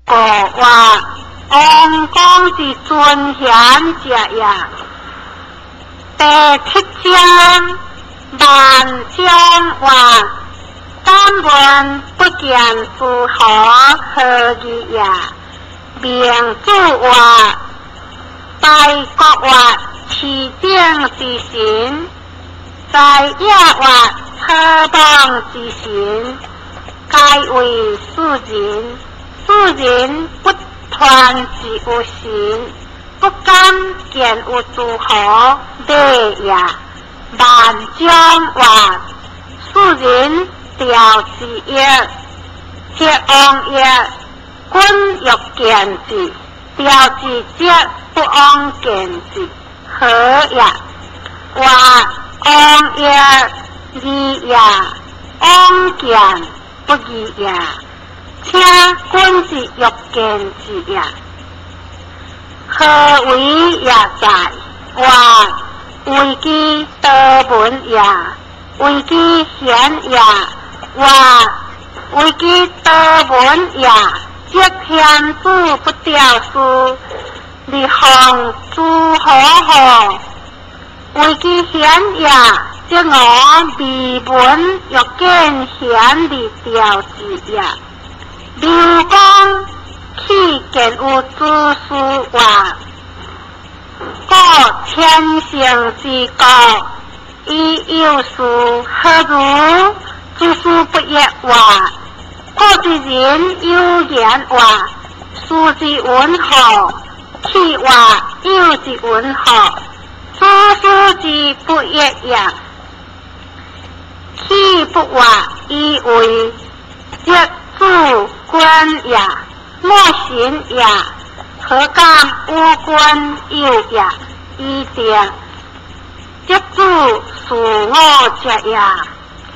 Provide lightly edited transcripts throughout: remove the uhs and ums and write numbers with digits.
故話王公之尊賢者也。第七章萬將話敢問不見諸侯何義也？明主話大國話市井之神，在野話草莽之神，皆為世人。世人不傳之有神，不敢見有諸侯禮也。萬將話世人調之役，則往役，君欲見之；調之則不往見之，何也？話往役義也，往見不義也。請君之欲見之也。何為也哉？話為其多聞也，為其賢也。話為其多聞也，則天子不調事，而降諸侯乎？為其賢也，則我未聞欲見賢而調之也。劉公豈見有諸事話？故千乘之國，以有事何如？諸事不曰話。古之人有言話，事之云何？豈話有之云何？諸事之不曰也。豈不話以為則主君也，莫神也，何敢無君有也？以定則主事我者也，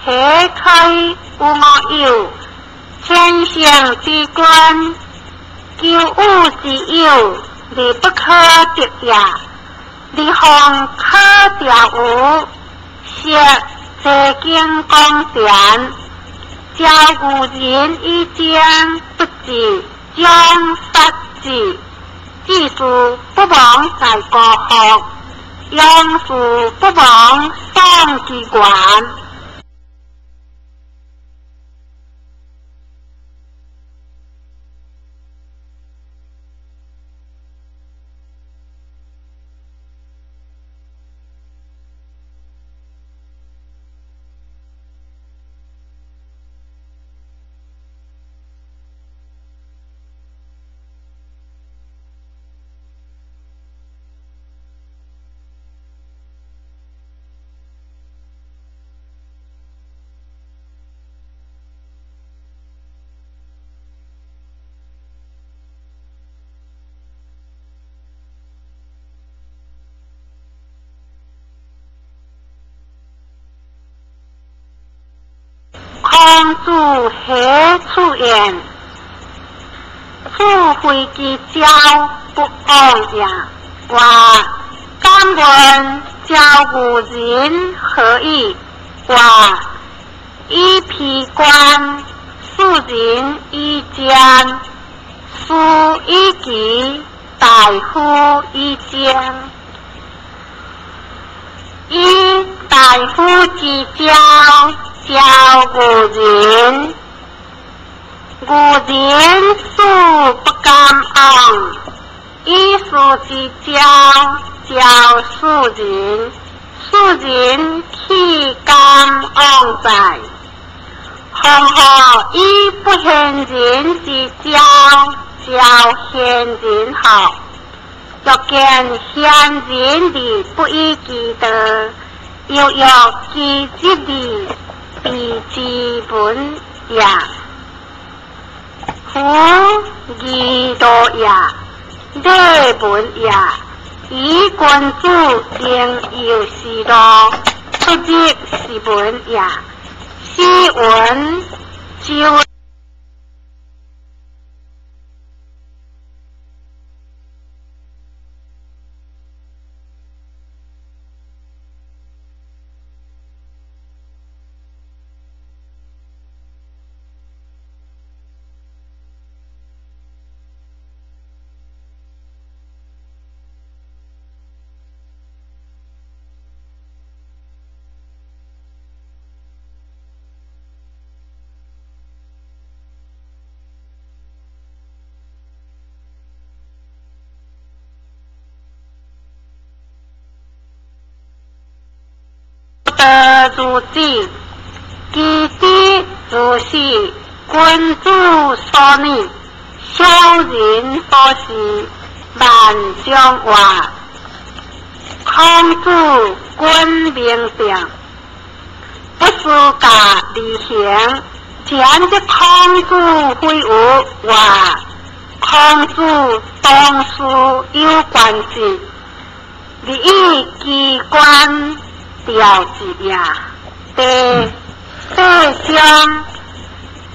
何可無我有？千乘之君，求有之有，而不可得也。而況可調有，設齊景公田，召牛人以征，不治，將殺之。志士不亡在孤服，勇士不亡喪其源。孔子何處言？子非其教不往也。話敢問召牛人何以？話以披冠，庶人以瞻，士以旗，大夫以征。以大夫之教，召牛人，牛人死不敢往。以士之教，召庶人，庶人豈敢往哉？況何以不賢人之教，召賢人乎？欲見賢人而不以其道，猶若其疾而避之聞也。夫義道也，禮文也。以君子應有是路，出入是門也。斯文就。道如子，其知如是，君子所擬，小人所思，萬將話。孔子君明定，不事假而行。前則孔子非有話，孔子當事有關係，而以機關調節也。第四章，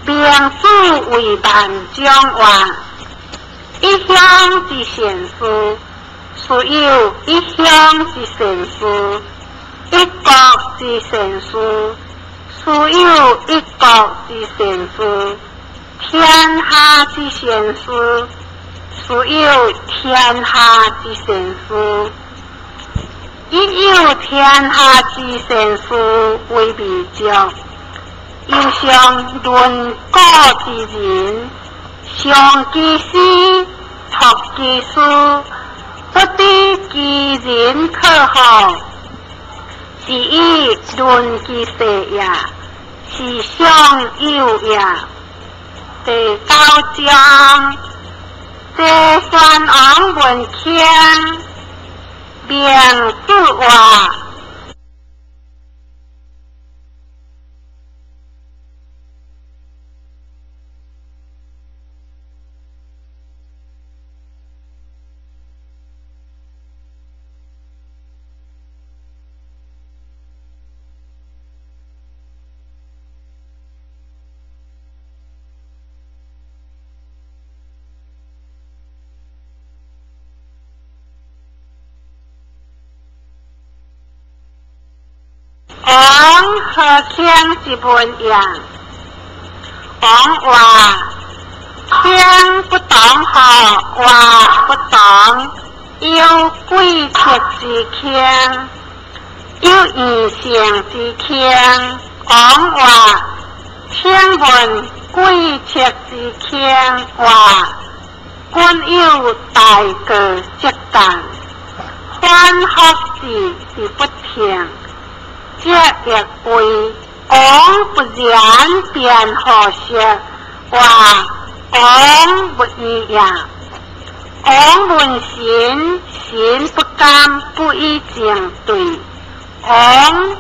明子為萬將話，一鄉之善事，斯有一鄉之善事；一國之善事，斯有一國之善事；天下之善事，斯有天下之善事。一有天下之善事為未足，猶尚論古之人，尚其師，託其事，不知其人可乎？是以論其世也，是尚有也。第九章，齊宣王問卿，明子話。王何卿之問也？王話：卿不當何話不當？有貴戚之卿，有異姓之卿。王話：請問貴戚之卿話，君有大過則干，反覆之而不聽。這亦為王不然便何說？話王不義也。王問神，神不敢不以正對。王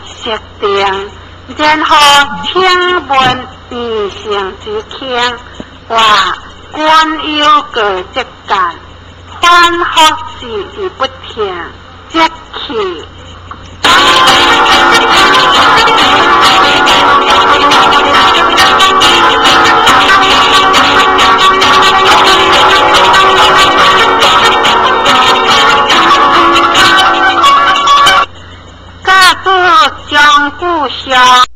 設定，然後請問異姓之卿，話君有過則干，反覆之而不聽，則去。家主張故鄉。